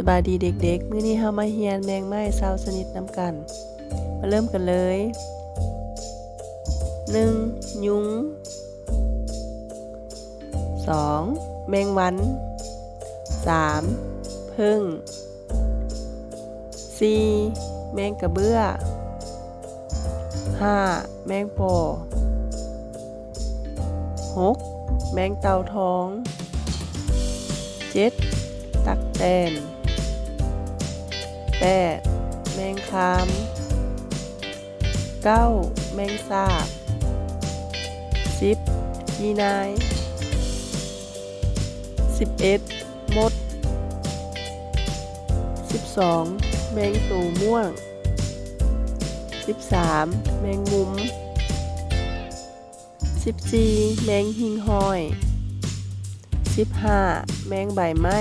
ສະບາຍດີເດັກໆ, ມື້ນີ້ເຮົາມາຮຽນແມງໄມ້ຊາວຊະນິດນຳກັນ. ມາເລີ່ມກັນເລີຍ. ໜຶ່ງ ຍຸງ. ສອງ ແມງວັນ. ສາມ ເຜິ້ງ. ສີ່ ແມງກະເບື້ອ. ຫ້າ ແມງປໍ. ຫົກ ແມງເຕົ່າທອງ. ເຈັດ ຕັກແຕນ. ແປດ ແມງຄາມ. ເກົ້າ ແມງສາບ. ສິບ ຈີນາຍ. ສິບເອັດ ມົດ. ສິບສອງ ແມງໂຕມ່ວງ. ສິບສາມ ແມງມຸມ. ສິບສີ່ ແມງຫິ່ງຫ້ອຍ. ສິບຫ້າ ແມງໃບໄມ້.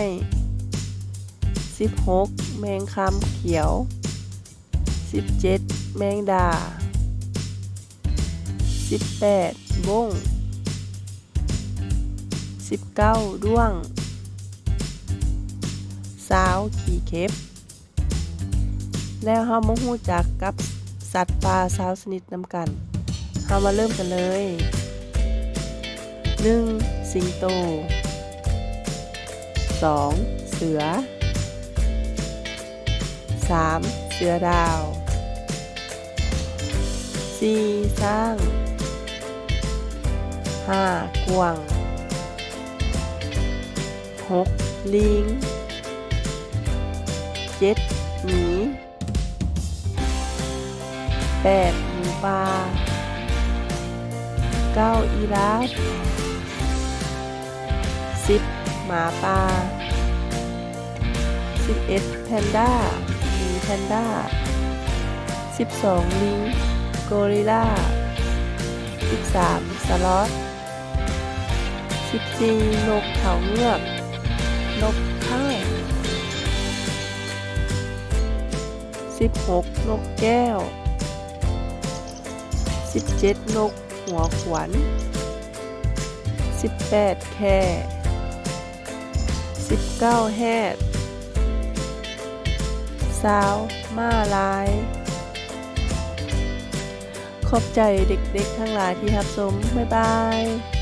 ສິບຫົກ ແມງຄາມຂຽວ. ສິບເຈັດ ແມງດາ. ສິບແປດ ບົ້ງ. ສິບເກົ້າ ດ້ວງ. ຊາວ ຂີ້ເຂັບ. ແລ້ວເຮົາມາຮູ້ຈັກກັບສັດປ່າຊາວຊະນິດນຳກັນ. ເຮົາມາເລີ່ມກັນເລີຍ. ໜຶ່ງ ສິງໂຕ. ສອງ ເສືອ. ສາມ ເສືອດາວ. ສີ່ ຊ້າງ. ຫ້າ ກວາງ. ຫົກ ລີງ. ເຈັດ ໝີ. ແປດ ໝູປ່າ. ເກົ້າ ອີຣາຟ. ສິບ ໝາປ່າ. ສິບເອັດ ແພນດ້າ ໝີແພນດ້າ. ສິບສອງ ລີງ ໂກຣິລາ. ສິບສາມ ສະລັອດ. ສິບສີ່ ນົກເຂົາເງືອກ ນົກເຂົາ. ສິບຫົກ ນົກແກ້ວ. ສິບເຈັດ ນົກຫົວຂວັນ. ສິບແປດ ແຂ້. ສິບເກົ້າ ແຮດ. ຊາວ ມ້າລາຍ. ຂອບໃຈເດັກໆທັງຫຼາຍທີ່ຮັບຊົມ. ບາຍບາຍ.